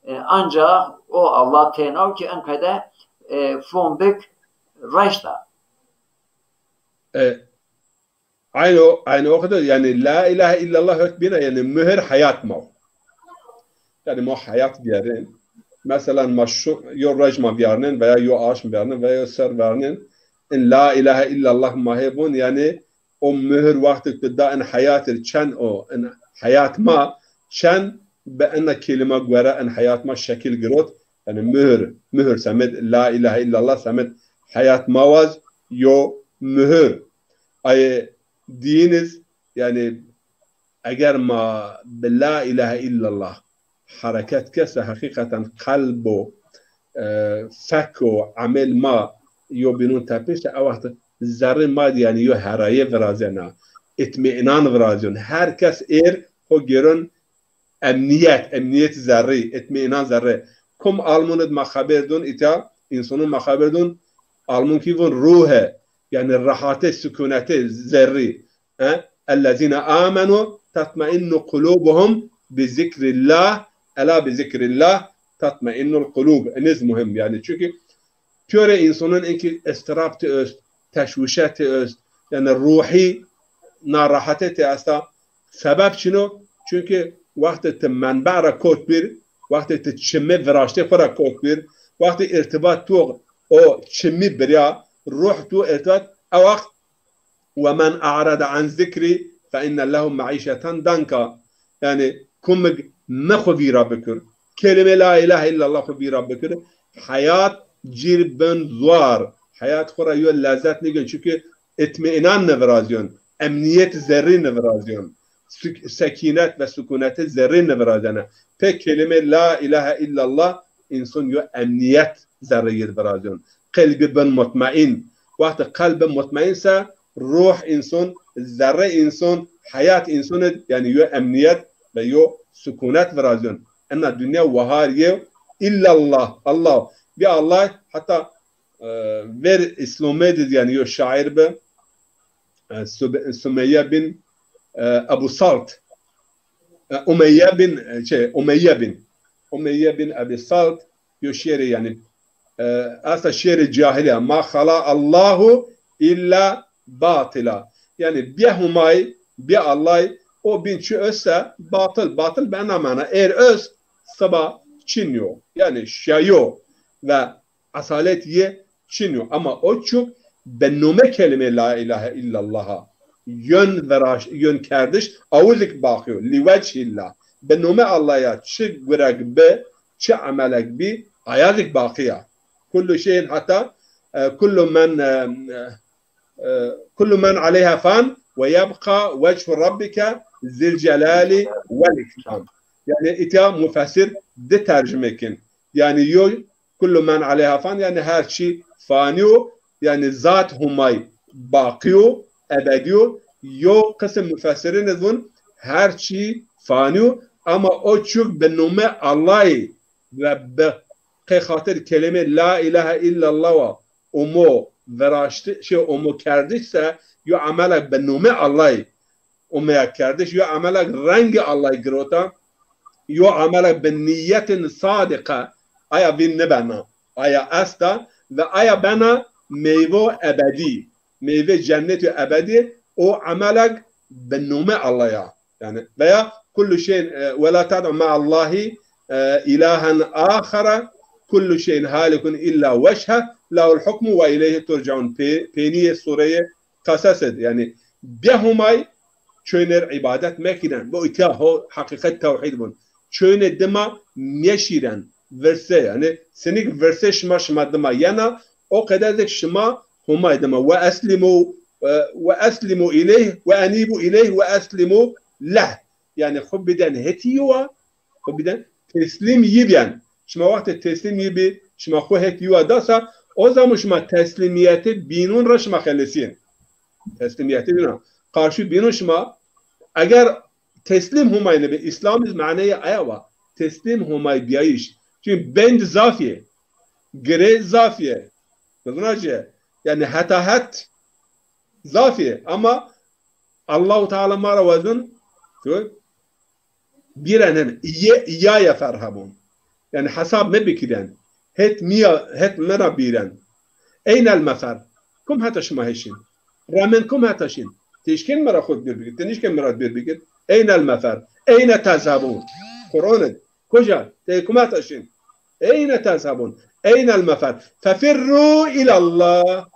e, ancax o Allah têna o ki enqede, e, fom bik reşt a. E, Aynı, aynı wextde, yanî, la ilahe illallah hot bîna, yanî, muhir heyat ma. Yanî, ma heyat vîyarên. Mesela, ma şu, yo roj ma vîyarnên veya yo aşm vîyarnên veya yo ser vîyarnên. In la ilahe illallah ma hê vûn, yanî, o muhir wextê tu da in heyat ir çend o, in heyat ma çend bi ina kelîma gore in heyat ma şekil girot. Yanî, muhir, muhir semed la ilahe illallah semed heyat ma waz yo muhir. Ayê dîyin iz, yanî, eger ma bi la ilahe illallah hereket kese, heqîqeten qelb û, e, fek û emel ma yo bînon tepişte, ew wext zerrê ma dî, yanî, yo heraye virazena, îtmînan virazyon. Her kes êr xo gêron emnîyet, emnîyet zerrî, îtmînan zerrî. Kum almûn id ma xeber dûn, îta însonon ma xeber dûn, almûn kî vûn ruhe, yanî rehatê, sukunetê zerrî. E? Ellezîne amenu tatmainnu qulubuhum bi zikrillah, ela bi zikrillah tatmainnul qulub. Eniz muhim, yanî, çunkî pîyorê însonon inkî istirab ti est, teşwişe ti est, yanî ruhî narahatê ti esta. Sebeb çin o? Çunkî wextê ti menbe ra kot bir, wextê ti çimê viraştê xo ra kot bir, wextê îrtibat tu o çimî birya, ruh tu îrtibat, ew wext "Ve men a'rada an zikri fe inne lehu me'îşeten danka." Yanî, kumig mi xwu vîra bikir. Kelîme la ilahe illallah xwu vîra bikir. Heyat cîr bin zuar. Heyat xwu ra yo lezzet nigin. Çunkî îtmînan nivirazyon. Emnîyet zerrî nivirazyon. Sük-, sekînet ve sukuneti zerrî nivirazene. Pê kelîme la ilahe illallah înson yo emnîyet zerrî yid virazyon. Qelbî bin mutmaîn. Wextê qelb bin mutmaîn se, ruh înson, zerre înson, heyat înson id, yanî yo emnîyet ve yo sukunet virazyon. Ena dinya wahar yew, illallah, Allah. Bî Allah, heta e, ver Îslamê de yanî yo şaîr bi, e, Sube-, Sumeyye bin, e, Ebu Salt. E, Umeyye bin, e, şey, Umeyye bin. Umeyye bin Ebi Salt yo şiirê yanî, e, esta şiirê cahîlî ya. Ma xala Allahu illa batila. Yanî bî Humay, bî Allay, o bîn çi öse batil, batil bi ena mana. Êr öz, siba çin yo. Yanî şayo ve asalet yê çin yo. Ama o çuk bi nome kelîme la îlahe îllallaha yön veraş-, yön kerdiş, awizik baqî yo. Lî vechîllah. Bi nome Allah ya çi gurek bi, çi emelek bi, ayazik baqî ya. Kullu şeyin heta, e, kullu men, e, e, kullu men aleyha fan ve yebqa vechu rabbike zil celali vel ikram. Yanî îtya mufessir di tercime kin. Yanî yo kullu men aleyha fan, yanî her çî fanî yo, yanî zat Humay baqî yo, ebedî yo. Yo qisim mufessirîn vun her çî fanî yo, ama o çuk bi nome Allahî ve bi qey xatir kelîme la îlahe îllallah wa omo viraşti, şey, omo kerdiş se yo emelek bi nome Allahî omeya kerdiş, yo emelek rengê Allahî girota, yo emelek bi nîyetin sadiqe, aya vîn nibena. Aya esta ve aya bena meyvo ebedî, meyve cennetî ebedî, o emelek bi nome Allah ya. Yanî veya kullu şeyin, e, ve la ted'u ma'allahi, e, ilahen axara, kullu şeyin halikun illa veçhe, lahul hukmu ve ileyhi turcaun. Pê-, pênîyê sureyê Qesas id. Yanî bî Humay çoynêr îbadet mekîren. Bu îtya ho heqîqet tewhîd bun. Çoynê dima meşîren, virse, yanî sinik virse şima, şima dima yena, o qeder zik şima Humay dima. Ve eslimu, e, ve eslimu ileyh ve enibu ileyh ve eslimu leh. Yanî xwu biden hetî yo wa, xwu biden teslîm yi bîyen. Şima wextê teslîm yi bî, şima xwu het yi wa dasa, o zaman şima teslîmîyetê bînûn ra şima xelesîyên. Teslîmîyetê bînûn ra. Qarşî bînûn şima, eger teslîm Humay nibî, Îslam iz maneyê aya wa. Teslîm Humay bîyayîş. Çunkî bend zaf yê. Girê zaf yê. Biduna ci. Yanî heta het zaf yê. Ama Allahu Teala ma ra wazun, tu bîren hem, îye, îyaye ferhebon. Yanî hesab mi bikîren. Het mi ya, het mi ra bîren. Eynel mefer. Kum heta şima heşin? Ramen kum heta şin? Ti nişken mi ra xwu dûr bikir. Ti nişken mi ra dûr bikir. Eynel mefer. Eyne tezhebun. Kur'an id. Kuca? Ti kum heta şin? Eyne tezhebun. Eynel mefer. Fefirru ilallah.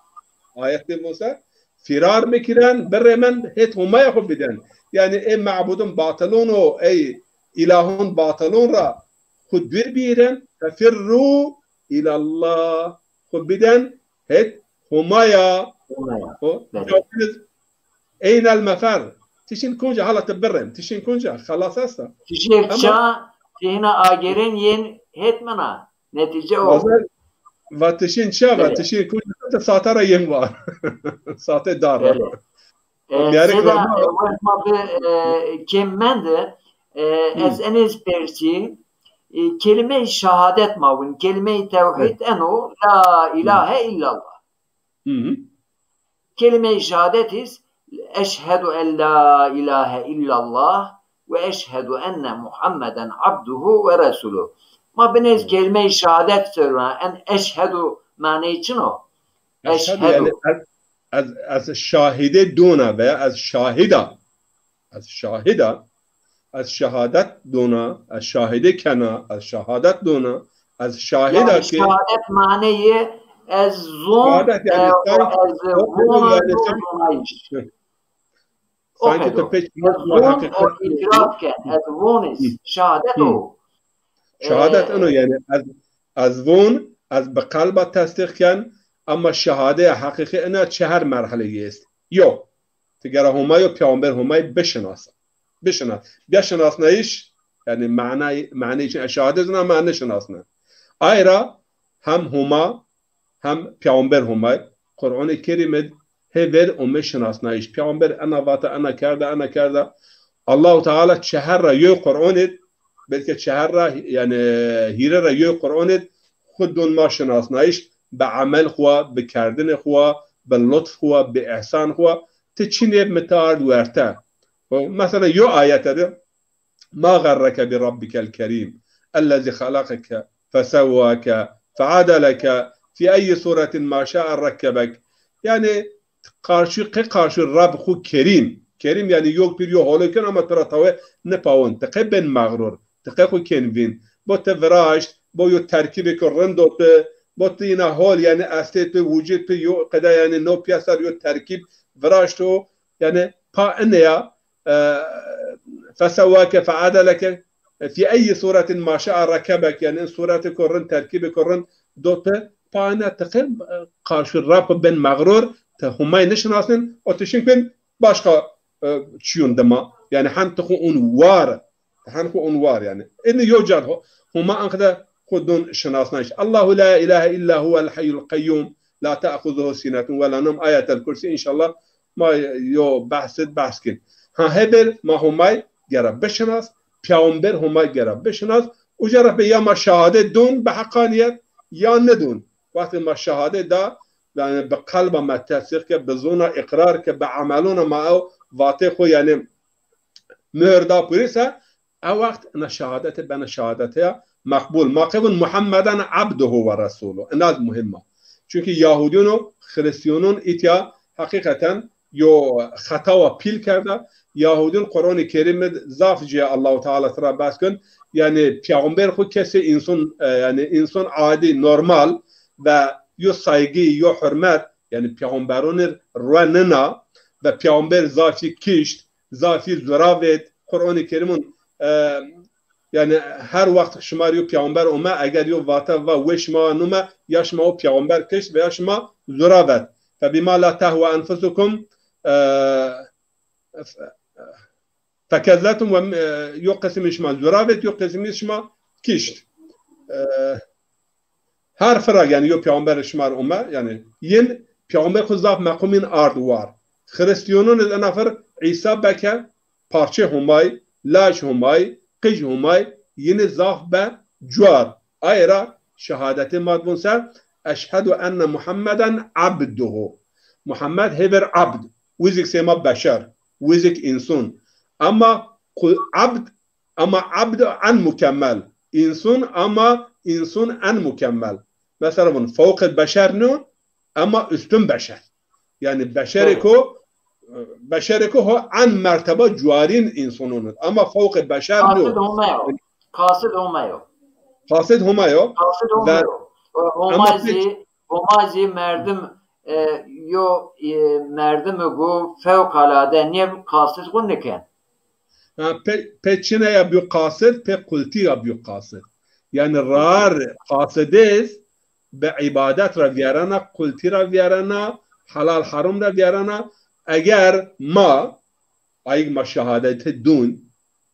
Ayet de bu ser. Firar bikiren, birêmen, het Humaya xwu biden. Yanî ê mabudun batilun û ey îlahun batilun ra xwu dûr bîren, fefirru ilallah. Xwu biden het Humaya. Humaya. O, belê. Eynel mefer. Ti şin kunca, hala ti birên. Ti şin kunca, xelas esta. Ti şin ça, ti hina agêrên yên het mina. Netîce o. Vaze, va ti şin ça, va ti şin kunca, ti sate ra yên war. Sate dar ra. Belê. E, Diyarê Seyda, Kiraman. E, wext ma bi, e, kêm mende, e, ez enê ez persî, e, kelîmeyê şehadet ma win, kelîmeyê tewhîd eno, la îlahe îllallah. Kelîmeyê şehadet îz, eşhedu en la îlahe îllallah ve eşhedu enne Muhammeden abduhu ve resuluh. Ma binê ez kelîmeyê şehadet ser vana, en eşhedu maneyê çin o? Eşhedu, yanî ez, ez, ez şahîdê dona veya ez şahid a. Ez şahid a. Ez şehadet dona, ez şahidê kena, ez şehadet dona, ez şahid a. Yanî ke şehadet maneyê ez zon, şehadet yanî, e, sanki, ez o, vono, yanî, sanki, zonayîş. Hı. O sanki qedo. Tu pek... Ez zon, o îtiraf ken, ez von iz. Hı. Şehadet o. Şehadet, e, eno yanî, ez, ez von, ez bi qelba tesdîq ken, ama şehadeya heqîqî ina çehar merheleyî est. Yo, ti gera Homayî û Peyxamber Homayî bişinasa. Bişina-, bişinasnayîş, yanî manayî, manayî çin, ez şehadet zina ama nişinasna. Ay ra hem Homa, hem Peyxamber Homayî, Qur'anê Kerîm id hê ver ome şinasnayîş. Peyxamber ena vata, ena kerda, ena kerda. Allahu Teala çehar ra yoy Qur'an id, belkî çehar ra, yanî hîre ra yoy Qur'an id, xwu don ma şinasnayîş. bi emel xwu, bi kerdinê xwu, bi lutf xwu, bi ihsan xwu, ti çinê mi ti ard werte. O, mesela yo ayete de, "Ma gharreke bi rabbikel kerim, ellezî halakeke fesewwake feadaleke fi eyyi suretin ma şaa rekkebek." Yani, qarşî, qe qarşî Rab xwu Kerîm. Kerîm yani yok pîr yo hole ken ama ti ra tawe nipawin. Ti qe ben mexrur. Ti qe xwu ken vîn. Bo ti viraşt, bo yo terkîbêko rind o ti, bo ti îna hol yani estê ti, wucud ti yo qede yani no pîyeser yo terkîb viraşt o. Yani pa ine ya, e, fesewwake feadaleke, e, fi eyyi suretin ma şaa rekebek, yani in suretêko rind, terkîbêko rind do ti, pa ine ti qe, e, qarşî Rab xwu ben mexrur, ti Humay nişinasnin, o ti şin ken başka, e, çîyon dima. Yani hem ti xwu un war, hem xwu un war yani. Ini yo cad ho-, Huma anqede xwu dun şinasnayış. Allahu la ilahe illa huvel hayyul qayyum, la te'xuzuhu sinetun ve la nevm. Ayetel Kursi, inşallah ma yo behsit behs kin. Ha, hebir ma Humay gera bişinas, peyxamber Humay gera bişinas, uca ra be ya ma şehadet dun bi heqaniyet ya nidun. Wextê ma şehadet da, yani bi qelba ma tesdîq ke, bi zona îqrar ke, bi emelona ma ew vatê xwu yani muhir da purî se, e wext ina şehadete bena şehadeteya meqbul. Ma qe vun Muhammeden abduhu ve resuluhu. Ina muhim a. Çünkü Yahudîyon û Xirîstîyonon îtya heqîqeten yo xetawa pîl kerda. Yahudîyon Qur'anê Kerîm id zaf cî Allahu Teala tira behs kin. Yani peyxamber xwu kesê înson, e, yani înson adî, normal ve yo saygî, yo hurmet, yani peyxamberon ir rue nina ve peyxamber zafî kişt, zafî zuravet. Qur'anê Kerîmon, e, yani her wext şima rê yo peyxamber ome, eger yo vate va wê şima nume, ya şima o peyxamber kişt veya şima zuravet. Febima la tehwe enfusukum, e, fe-, fekezletum ve, e, yo qismî şima zuravet, yo qismî şima kişt. E, her firaq, yani yo peyxamber şima rê ome, yani yin peyxamber xwu zaf meqûmîn ard war. Xirîstîyonon id ina fir Îsa beke parçê Humay, laj Humay, qij Humay, yini zaf be cuar. Aye ra şehadetê ma vun se, eşhedü enne Muhammeden abduhu. Muhammed hêver abd, wizik sêma beşer, wizik însun. Ama ku-, abd, ama abd en mukemmel. Însun ama însun en mukemmel. Mesela vun fewqê beşer nîyo, ama üstün beşer. Yani beşerêko, beşerêko ho en merteba cuarîn însonon id. Ama fewqê beşer nîyo. Qasid Homa yo. Qasid Homa yo. Qasid Homa yo. Qasid Homa yo. Ve, e, Homa zî, Homa zî merdim, e, yo, e, merdimêko fewqelade nê, qasid xwu niken. Ha, pê, pê çine ya biyo qasid, pê qultî ya biyo qasid. Yani rar qasidêz bi îbadet ra vîyarena, qultî ra vîyarena, helal heram ra vîyarena. Eger ma, ayik ma şehadetê dun,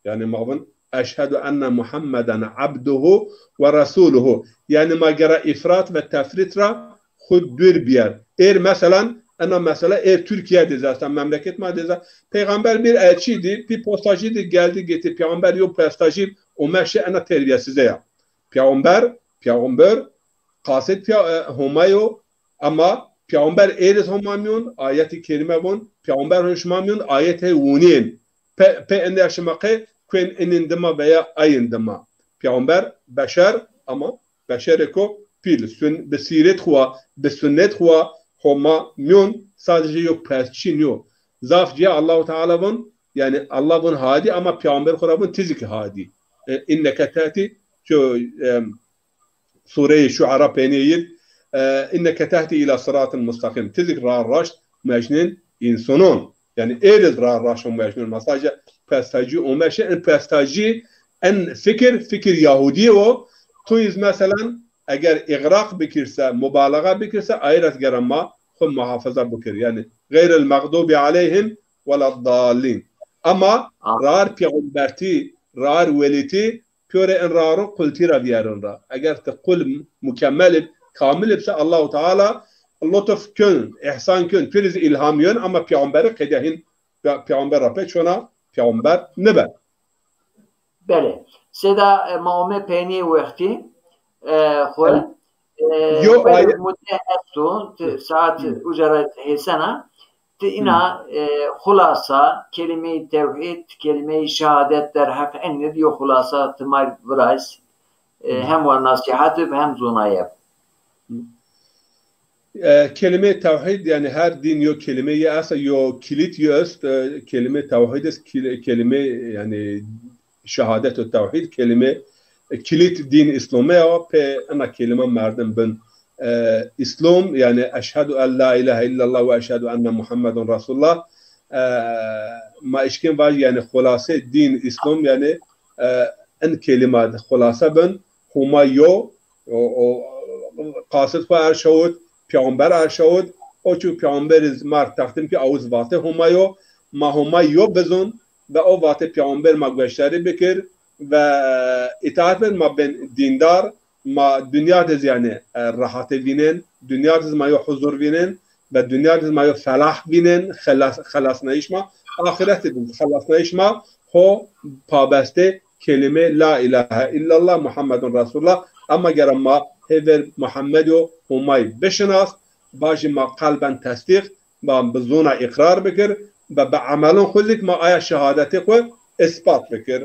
yani ma vun, "Eşhedü enne Muhammeden abduhu ve resuluhu." Yani ma gera îfrat ve tefrît ra xwu dûr bîyer. Êr meselan, ena mesela êr Türkiye de zaten, memleket ma de zaten. Peyxamber bir elçî dî, bir postacî dî geldi gitti. Peyxamber yo postacî ome şi ena terbiyesize ya. Peyxamber, peyxamber, qasid piya-, e, Homa yo, ama peyxamber êr iz Homa mîyon, ayetî kerîme vun, peyxamber ho şima mîyon, ayet hey wunîn. Pe, pe ende şima qe kuen inin dima veya ayin dima. Peyxamber beşer ama beşerêko pîl. Sün-, bi sîret xwu, bi sunnet xwu Homa mîyon, sadece yo pesçî nîyo. Zaf cî Allahu Teala vun, yani Allah vun hadî ama peyxamber xwu ra vun ti zî ki hadî. E, inneke tehdi, ço, e, Sureyê Şuara peynî yid, e, "Inneke tehdi ila siratin mustaqîm." Ti zî ra raşt mejnên însonon. Yani êr iz ra raşt mejnên. Mesela, pestacî ome şi, en pestacî, en fikir, fikir Yahudî o. Tu iz meselan, eger îgraq bikirse, mubalaxa bikirse, aye ra gera ma xwu muhafaza bikir. Yani, "Xeyril mexdubi aleyhim ve la dallîn." Ama rar peyxambertî, rar welîtî, pîyorê in raro qultî ra vîyerin ra. Eger ti qul mukemmel ib, kamil ib se Allahu Teala lutuf kön, ihsan kön, pîr iz îlham yön ama peyxamberî qede hîn pe-, peyxamber ra pê çona peyxamber nibe. Belê. Sêda, e, ma ome peynî wextî, e, xwu. Belê. E, Yo bero aye- mudde esto, ti saat Hı. uca ra hêsena, ti ina, e, xulasa, kelime-i tewhid, kelime-i şehadet derheq enî di yo xulasa ti ma viraz, e, Hı. hem wa nasihat ib hem zonaye. E, kelime-i tewhid, yanî her din yo kelime yi esta, yo kilît yi est, e, kelime-i tewhid est, kil-, kelime, yanî şehadet û tewhîd kelîme, e, kilît dîn Îslamê ya, pê ena kelîma merdim bin, e, Îslam, yanî eşhedü en la îlahe îllallah ve eşhedü enne Muhammeden Resulullah. E, ma eşkên vaj, yanî xulasê dîn Îslam, yanî, e, en kelîma de xulase bin, Homa yo, o, o, qasid xwu erşawit, peyxamber erşawit, o çi peyxamber iz mar teqdîm ki, awiz vate Homa yo, ma Homa yo bizon, ve o vate peyxamber ma gueşdarî bikir ve îtaat bikir, ma bên dîndar, ma dinya diz yanî, e, rehatê vînên, dinya diz ma yo huzur vînên ve dinya diz ma yo felah vînên, xelas-, xelasnayîş ma, axirete diz xelasnayîş ma ho pabestê kelîme la îlahe îllallah Muhammedun Resulullah. Ema gera ma hêver Muhammed yo Homay bişinas, bajî ma qelben tesdîq, ma bi zona îqrar bikir, ve bi emelon xwu zî ma aya şehadetê xwu îspat bikir.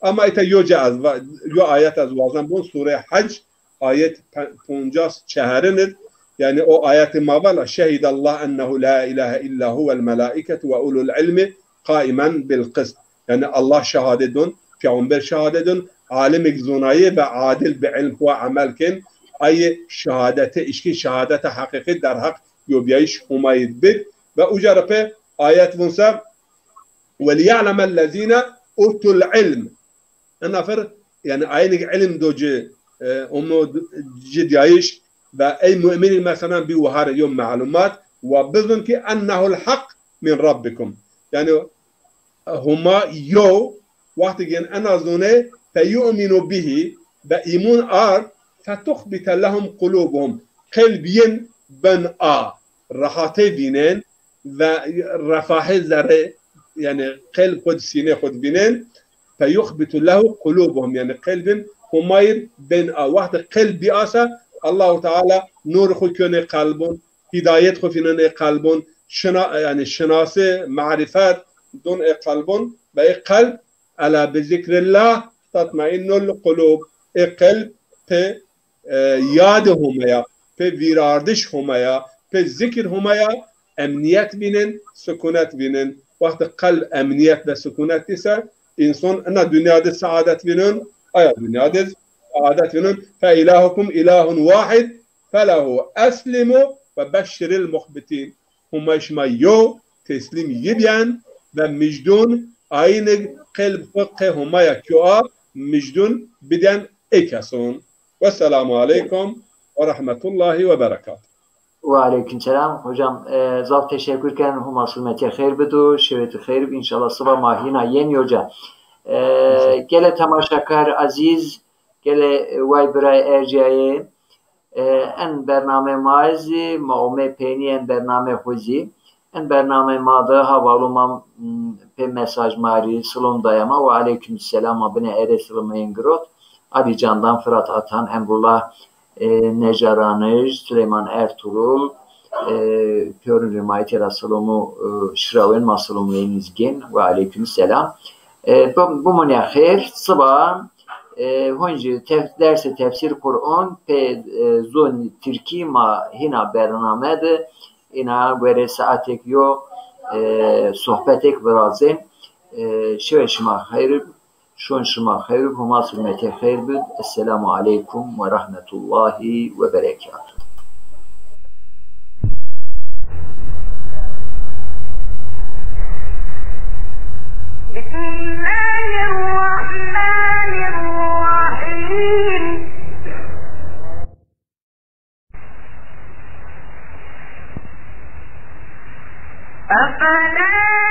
Ema îta yo ca ez va-, yo ayet ez wazan bun, Sûreyê Hec, ayet pe-, poncas çeherin id, yanî o ayetê ma va la, "Şehidallah ennehu la ilahe illa huvel melaiketu ve ulul ilmi qaimen bil qist." Yanî Allah şehadet don, peyxamber şehadet don, alimêk zonayê ve adil bi ilm xwu emel kên, ayê şehadete, işkîn şehadete heqîqî derheq yobiyayîş Homayî bid ve uca ra pê ayet vun se, "Ve liya'lemellezîne utul ilm." Ena fer, yanî, aynik ilim do ci, e, omo ci diyayîş ve ey mu'minî, mesela, bî wahar yo melumat, ve bizun ki ennehul hak min rabbikum. Yanî, Homa yo, wextê gen ena zone, feyu'minu bihi, ve îmun ard, fetuxbite lehum qulubuhum. Qelb yin ben a, rahatê vînen, ve refahê zerrê, yanî qelb xwu di, sînê xwu di vînên, feyuxbitu lehu qulubuhum, yanî qelbin Homayir bên a. Wextê qelb bî asa, Allahu Teala nûr xwu könê qelbun, hîdayet xwu fînenê qelbun, şina-, yanî şinasê, marîfet don ê qelbun ve ê qelb, ela bi zikrillah tatmainnul qulub, ê qelb pê e, yadê Homeya, pê vîrardiş Homeya, pê zikir Homeya emniyet vînin, sukunet vînin. Wextê qelb emniyet ve sukunet dîse, înson ina dinya de saadet vînin, aya dinya de saadet vînin. Fe ilahukum ilahun wahid, felehu eslimu ve beşşiril muxbitîn. Homay şima yo, teslîm yi bîyen ve mijdun, aynik qelb xwu qê Homaya kyo a, mijdun biden ê keson. Wesselamu aleykum ve rahmetullahi ve berekatuh. Ve aleykum selam. Hocam, e, zaf teşekkür kên. Homa sılmetê xeyr bido. Şewê tu xeyr bi. İnşallah sıba ma hîna yenî hoca. E, gelê temaşakar ezîz, gelê, e, way biray erciyayê, e, en bernamê ma zî, ma omê peynî en bernamê xwu zî. En bernamê ma de hevalû ma, m, pê mesaj ma rî, silom daya ma, we aleykum selam, ma binê erê silomê yin girot. Alî Candan, Firat Atan, Emrullah, e, Necaranij, Sileyman Ertuğrul, e, pêrun rî ma êtê ra silomû, e, şirawên, ma silomê yin iz gên, we aleykum selam. E, bim-, bimonîya xêr, siba, e, honc tef-, dersê tefsîr Qur'on pê, e, zonî tirkî ma hîna bername de, îna gorê saetêk yo, e, sohbetêk virazên. E, şewê şima xeyr ib, şon şima xeyr ib, Homa sılmetê xeyr bid. Esselamu aleykum ve rahmetullahi ve berekatuh. بسم الله الرحمن الرحيم. أفلا